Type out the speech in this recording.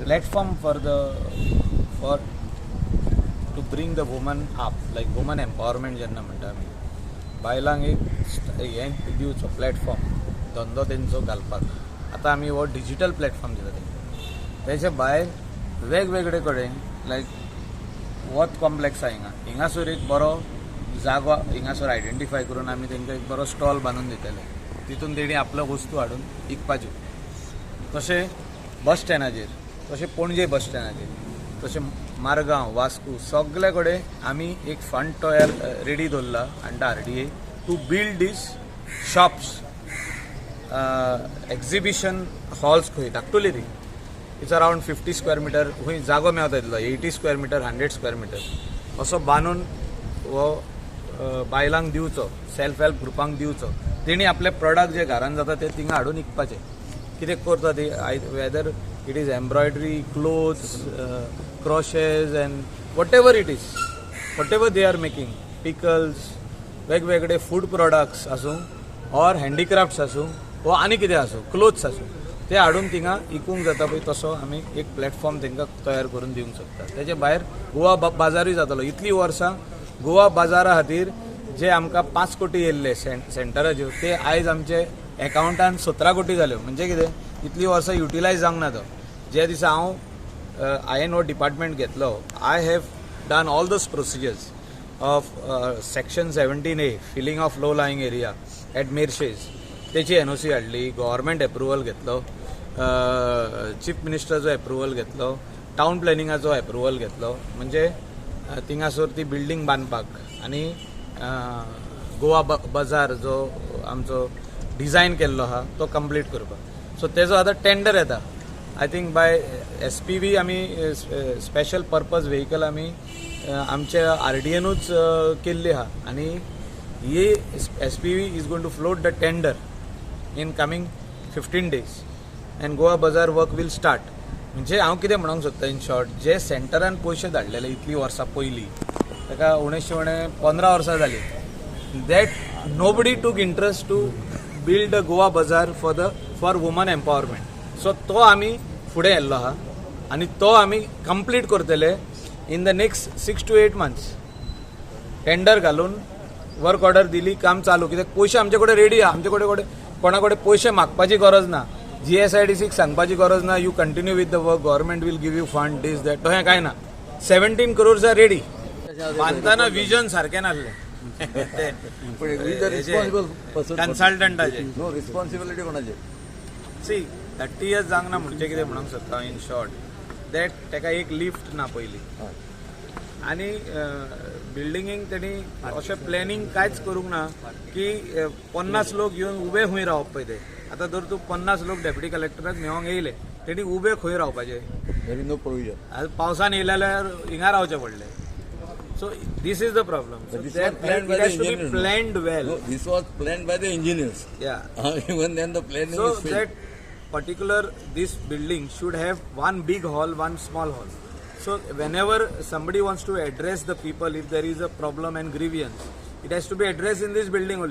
Platform for to bring the woman up, like woman empowerment जेन्ना म्हणटा आमी, बायलांक एक हें दिवचो प्लॅटफॉर्म धंदो तेंचो घालपाक. आतां आमी हो डिजिटल प्लॅटफॉर्म दिता तेंकां. तेच्या भायर वेगवेगळे कडेन, लायक वत कॉम्प्लेक्स आहा हिंगा, हिंगासर एक बरो जागो हिंगासर आयडेंटिफाय करून आमी तेंकां एक बरो स्टॉल बांदून दितले. तितून तेणी आपलो वस्तू हाडून विकपाच्यो. तशें बस स्टँडाचेर, तशें पणजे बस स्टँडाचेर, तशें मारगांव, वास्को, सगळे कडेन आमी एक फंड तयार रेडी दवरला under RDA to build these shops, exhibition halls. खंय धाकटुली ती, it's around 50 square meter खंय जागो मेवता तितलो, 80 square meter, 100 square meter असो बांदून हो बायलांक दिवचो, सेल्फ हेल्प ग्रुपांक दिवचो. तेणी आपले प्रोडक्ट जे घरान जाता ते थिंगा हाडून विकपाचे. कितें करता ती, whether it is embroidery, clothes, crochets and whatever it is, whatever they are making, pickles, वेगवेगळे फूड प्रोडक्ट्स आसूं ऑर हँडीक्राफ्ट्स आसूं वो आनी कितें आसूं, क्लोथ्स आसूं, ते हाडून थिंगा इकूंक जाता पळय, तसो आमी एक प्लॅटफॉर्म तांकां तयार करून दिवंक शकता. तेजे भायर गोवा बाजारूय जातलो. इतलीं वर्सां गोवा बाजारा खातीर जे आमकां 5 कोटी येयल्ले सेंटराच्यो, ते आयज आमचे एकावंटान 17 कोटी जाल्यो. म्हणजे कितें, इतलीं वर्सां युटिलायज जावंक ना तो. ज्या दिसा हांवें हो डिपार्टमेंट घेतलो, I have done all those procedures of section 17A, filling of low lying area at Merces. तेची एनओसी हाडली, गव्हर्मेंट एप्रुवल घेतलो, चीफ मिनिस्टराचो एप्रुवल घेतलो, टावन प्लॅनिंगाचो एप्रुवल घेतलो. म्हणजे थिंगासर ती बिल्डींग बांदपाक आनी गोवा बाजार जो आमचो डिझायन केल्लो आहा तो कंप्लीट करपाक. सो तेजो आतां टेंडर येता. I think by SPV आमी, स्पेशल पर्पज व्हेकल आमी आमच्या आरडीएनूच केल्ली आहा आनी ही SPV is going to float the tender in coming 15 days and Goa Bazaar work will start. म्हणजे हांव कितें म्हणूंक सोदता इन शॉर्ट, जे सेंटरान पयशे धाडलेले इतलीं वर्सां पयलीं, ताका उणेशे उणें 15 वर्सां जालीं, that nobody took interest to build a Goa Bazaar for woman empowerment. So तो आमी फुडें येल्लो आहा आनी तो आमी कंप्लीट करतले in the next 6 to 8 months. Tender घालून वर्क ऑर्डर दिली, काम चालू. कित्याक पयशे आमचे कडेन रेडी आहा. आमचे कडेन कोणा कडेन पयशे मागपाची गरज ना, जीएसआयडीसीक सांगपाची गरज ना, "You continue with the work, government will give you fund," this, that, तशें कांय ना. 17 crores are ready. बांदताना विजन सारकें नासलें. पण रिस्पॉन्सिबल पर्सन कन्सल्टंटाचे. नो, रिस्पॉन्सिबिलिटी कोणाची? सी, 30 इयर्स जावंक ना म्हणजे कितें म्हणूंक सोदता इन शॉर्ट, that ताका एक लिफ्ट ना पयली आनी बिल्डिंगेक तेणी अशें प्लॅनिंग कांयच करूंक ना की 50 लोक येवन उबे खंय रावप पळय ते. आतां जर तूं 50 लोक डेप्युटी कलेक्टराक मेळोंक येयले, तेणी उबे खंय रावपाचे? There is no provision. आतां पावसान येयले जाल्यार हिंगा रावचें पडलें. So this is the problem. But this was planned by it the has to be engineers, no? Planned well. No, this was planned by the engineers. Even then the planning So is failed. That particular this building should have one big hall, one small hall. So whenever somebody wants to address the people, if there is a problem and grievance, it has to be addressed in this building only.